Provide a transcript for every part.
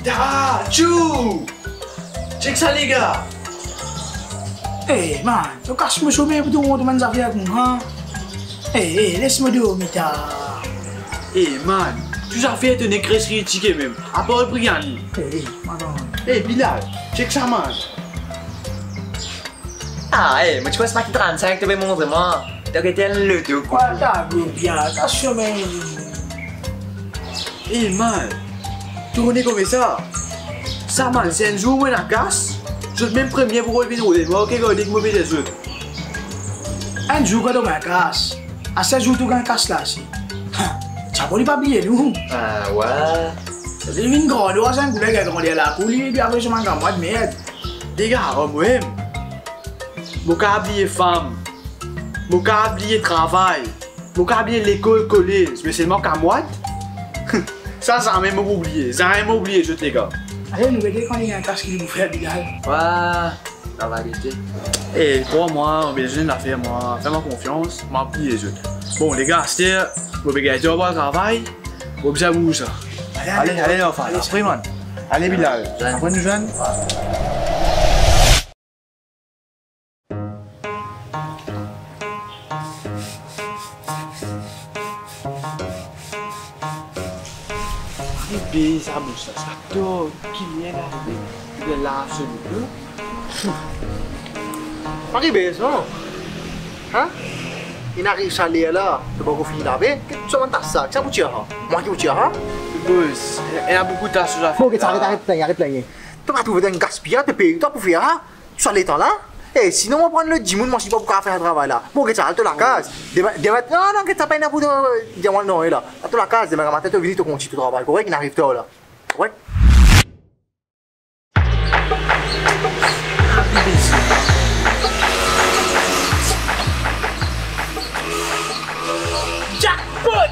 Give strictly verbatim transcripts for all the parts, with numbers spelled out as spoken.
Tchou! Chek sa, lega! Eh, man, to kas mo somey pou to mont bann zafer koumsa. Eh, eh, les mo dormi, ta. Eh, man, tou zafer to nek res kritike mem, apar Briani. Eh, eh, man. Eh, Bilal, chek sa, man. Ah, eh, mo ti krwar se pa ki trannsenk to pe montre mwa. To gete enn loto, kwa. Kwa ta, gro pia, kas somey. Eh, man, tourne koumsa. Sa, man, si enn zour mo ena kas, zot mem premie pou rod vinn rod mwa, oke, gade ki mo pe dir zot. Enn zour kan to gagn kas, aster zour to gagn kas la, si. Ha, ti apre li pa bliye nou. Ah, wi. Li vinn grandwar, sa enn koulè ki grandi lakour, li, li apre so bann kamwad merd. Lega, mwa mem, mo kapav bliye fam, mo kapav bliye travay, mo kapav bliye lekol, kolez, me selman kamwad? Sa, zame mo pou bliye, zame mo bliye zot, lega. Ale, nou gete kan li gagn kas ki li pou fer, Bilal. Wa, sa va gete. Eh, krwar mwa, mo bizin zafer mwa, fer mwa konfians, mo bliye zot. Bon, lega, aster, mo pe gagn travay, mo bizin bouz sa. Ale, ale, ale, ale, anfin, ale, apre, man. Ale, Bilal, ale, apre nou zwenn. Arive sa, mo sa, sa to, ki ler la arive? Li lav so loto. Arive sa. Hein? Inn ariv sa ler la, to pa'kor fini lave, ki tou sa bann tas sa, ki sa pou tir sa? Mwa ki pou tir sa? Bos, ena boukou tas so zafer. Bon, oke, aret, aret plennye, aret plennye. To pa trouve to inn gaspiye, to peye, to pou fer sa? Sa letan la? Eh, sinon, mo pran lot dimoun, mwa si pa pou kapav fer sa travay la. Bon, get sa, al to lakaz. Demin, demin, non, non, get sa, pa ena pou to, eh, dir mwa non, e la. Al to lakaz, demin matin, to vini, to kontign to travay, korek? Inn ariv tar la. Korek? Jackpot!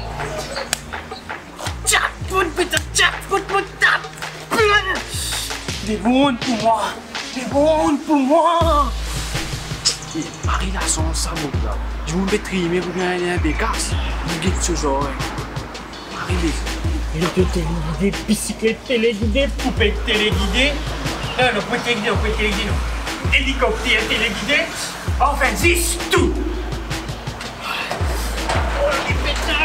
Jackpot, putain, jackpot, mo tap! Li bon pou mwa! Li bon pou mwa! Eh, mari lasans sa, mo la. Dimoun pe trime pou gagn enn bekas. Mo get so zorey. Mari les. Loto telegide, bisiklet telegide, poupet telegide. Non, non, poupet telegide, non, poupet telegide, non. Elikopter telegide. Anfin, zis tou. Oh, li peta.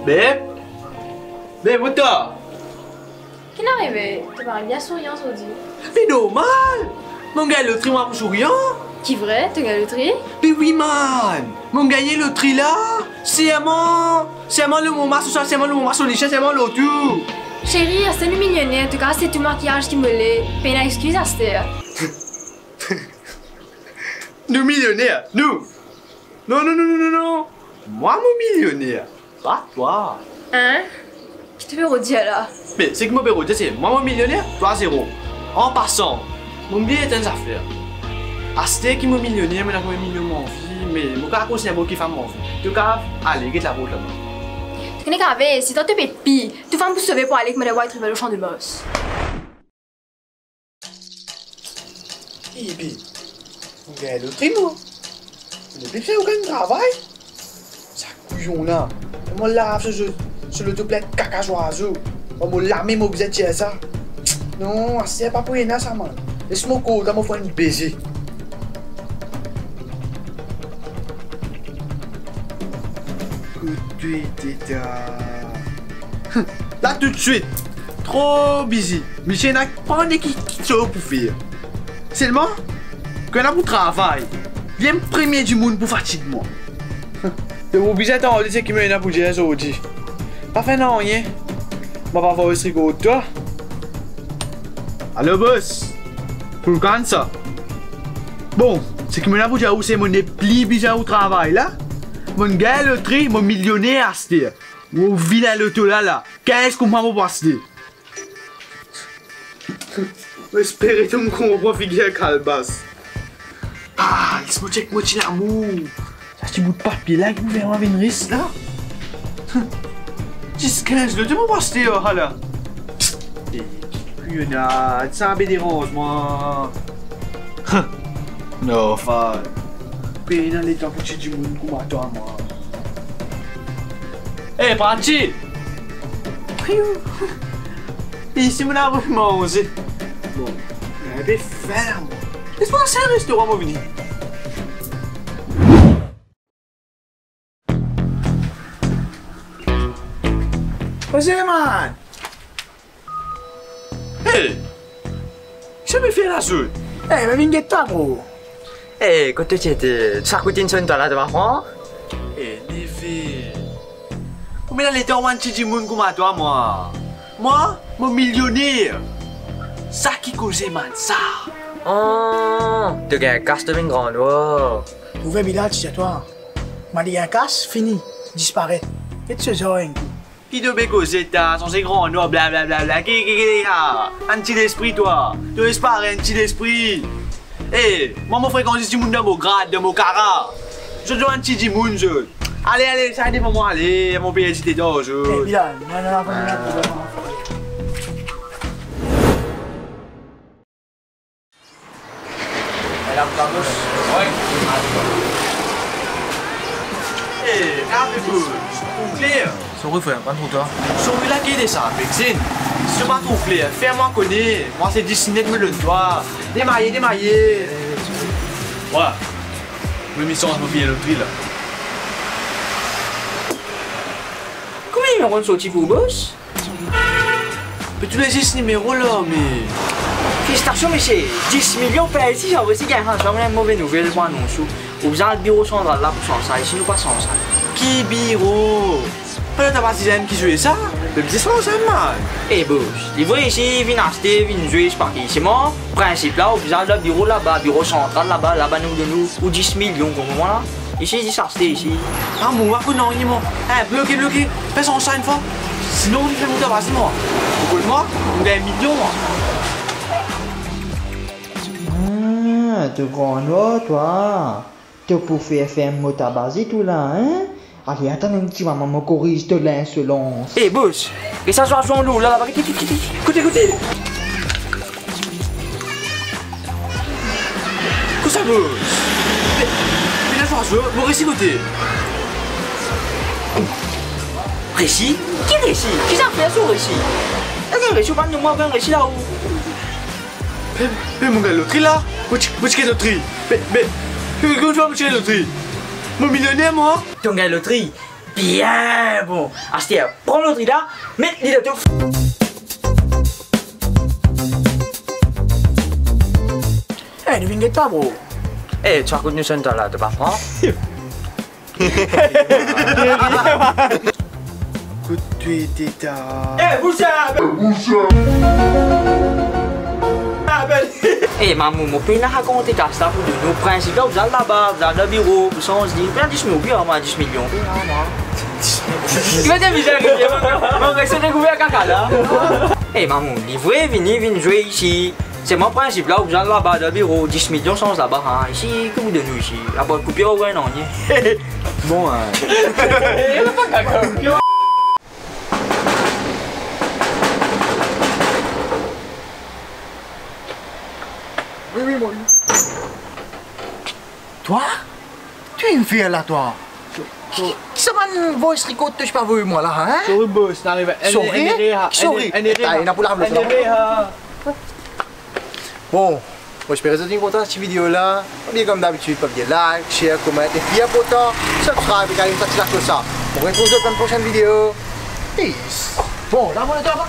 Beb? Beb, mo ta. Ki'nn arive? To parey bien sourian zordi. Be normal! Mo'nn gagn lotri, mo pou sourian. Ki vre, to gagn lotri? Be wi, man! Mo'nn gagn lotri la! Serman, serman lor mo mama, serman lor mo mama so lisien, serman lor tou. Seri, aster nou milioner, to kav aste tou makiyaz ki mo le, pena exkiz aster. Nou milioner, nou! Non, non, non, non, non, non. Mwa mo milioner, pa twa. Hein? Ki to pe rod dir la? Me seki mo pe rod dir, se mwa mo milioner, twa zero. An pasan, mo oubli enn zafer. Aster ki mo milioner, mo ena konbien milion mo anvi, me mo kav kontign ena ki fam mo anvi. To kav ale, get laport laba. To kone ki arive, sitan to pe pi, to fam pou sove pou ale ek mo, dan bwa, trouve lor Champ de Mars. Epi, mo'nn gagn lotri, mo. Mo nepli bizin okenn travay. Sa kouyon la. Mo lav so, so, so loto plin kaka zwazo. Mo lame mo bizin tir sa. Non, aster pa pou ena sa, man. Les mo kontan, mo fer enn beze. Kout pwin teta. La toutswit. Tro bizi. Misie ena pande ki, ki to pou fer. Selman, kan ena pou travay, li enn premie dimoun pou fatig mwa. To pou bizin tande seki mo ena pou dir zordi. Pa fer nanye. Mo pa fors rod twa. Alo, bos. Pou kann sa. Bon, seki mo ena pou dir ou se mo nepli bizin ou travay la. Mo'nn gagn lotri, mo milioner aster. Mo vinn enn loto la la. Kinz kouma mo pou aste. Mo espere to konpran figir kalbas. Ah, les mo tchek mo ti lamour. Sa ti bout papie la ki pou fer mwa vinn ris la. Dis kinz lor, mo pou aste, oh, la. Eh, kouyounad, sa pe deranz mwa. Non, Fal. Pena letan pou ti dimoun kouma twa, mwa. Eh, Pranti! Isi mo ena manze. Bon, mo ena inpe fin, mwa. Les mwa sa restoran, mo vini. Koze, man! Hey! Ki sa mo fer la, zot? Hey, mo vinn get twa, bro. Hey, kot to ti ete? Sa kout inn sonn twa la, to pa pran? Hey, neve. Konbien letan mo ena ti dimoun kouma twa, mwa? Mwa, mo milioner. Sa ki koze, man, sa? Ah, to gagn kas, to vinn gran nwar. Ouver bilal, ti twa. Mo gagn kas, fini, disparet. Get so zor enn kou. Ki to pe koze ta, sanse gran nwar, bla, bla, bla, bla. Ki, ki, ki, ah, enn ti lespri twa. To espare enn ti lespri. Eh, mwa mo frekant zis dimoun dan mo grad, dan mo kara. Zot, zot enn ti dimoun, zot. Ale, ale, sa devan mwa, ale, mo pe ete deor, zot. Eh, Bilal, non, non, non, non, non, non. Eh, kafe, bro. Ou kler? Sorry, frer, pa trouv twa. Sorry la ki de sa, Vexin. Si to pa trouv kler, fer mwa kone. Mwa se dis net mo donn twa. Demaye, demaye. Wa. Mo misanz mo vinn lotri la. Konbien mo konn sorti pou bos? Pe tou les zis nimero la, me. Felisitasyon, misie. Dis milion perdi, sa vre, si gagn sa, mwa, move nouvel pou anons ou. Ou bizin al biro santral la pou sanz sa, isi nou pa sanz sa. Ki biro? Pa to pa ti dir mwa ki zwe sa? Be bizin sanz sa, man. Eh, bos, li vre isi, vinn aste, vinn zwe, se pa ki, se mwa. Prinsip la, ou bizin al dan biro laba, biro santral laba, laba nou donn ou, ou dis milion, konpran mwa la? Isi, dis aste isi. Ah, mo pa konn nanye, mwa. Eh, bloke, bloke. Fer sanz sa enn fwa. Sinon, li fer mont avans mwa. Ou konn mwa, mo gagn milion, mwa. Ah, to gran nwar, twa. To pou fer ferm mo tabaze tou la, hein? Ale, atann enn ti moman, mo koriz to linsolans. Eh, bos, e sa zwazo anlo la, laba, kite, kite, kite. Kote, kote? Kosa, bos? Me, me la zwazo, mo resi kote? Resi? Ki resi? Ki zafer sa, resi? Eski resi, ou pa donn mwa enn resi la ou? Be, be, mo gagn lotri la. Mo ti, mo ti gagn lotri. Be, be, be, kouma mo ti gagn lotri? Mo milioner, mwa. To gagn lotri? Bien bon. Aster, pran lotri la, met li dan to. Eh, nou vinn get twa, bro. Eh, twa kout nou sonn twa la, to pa pran? Kot to ete ta? Eh, bouze! Eh, mamoun, mo pena rakont kas la pou donn ou. Prinsip la, ou bizin al laba, ou bizin al dan biro, pou sanz li. Pena dis mil, pena mwa dis milion, pena mwa. Ki va te bizin riye, mo, mo, mo, mo, mo, mo, kaka la. Eh, mamoun, li vre, vini, vinn zwe isi. Se mwa prinsip la, ou bizin al laba dan biro, dis milion sanz laba, ha. Isi, ki pou donn ou isi? Laba koupi ou gagn nanye. Bon, hein. Wi, wi, mwa. Twa? Ki to inn fer la, twa? Ki, ki sa bann voice record to ti pe avoy mwa la, hein? Sorry, boss, nou arive. Sorry? Sorry. Ena pou lav lot la. Bon, mo espere zot inn kontan sa ti video la. Oublie kouma dabitid, pa bliye like, share, comment, epi inportan, subscribe, ek alim sa ti laklos la. Mo retrouv zot dan enn prosenn video. Peace. Bon, la mo letan,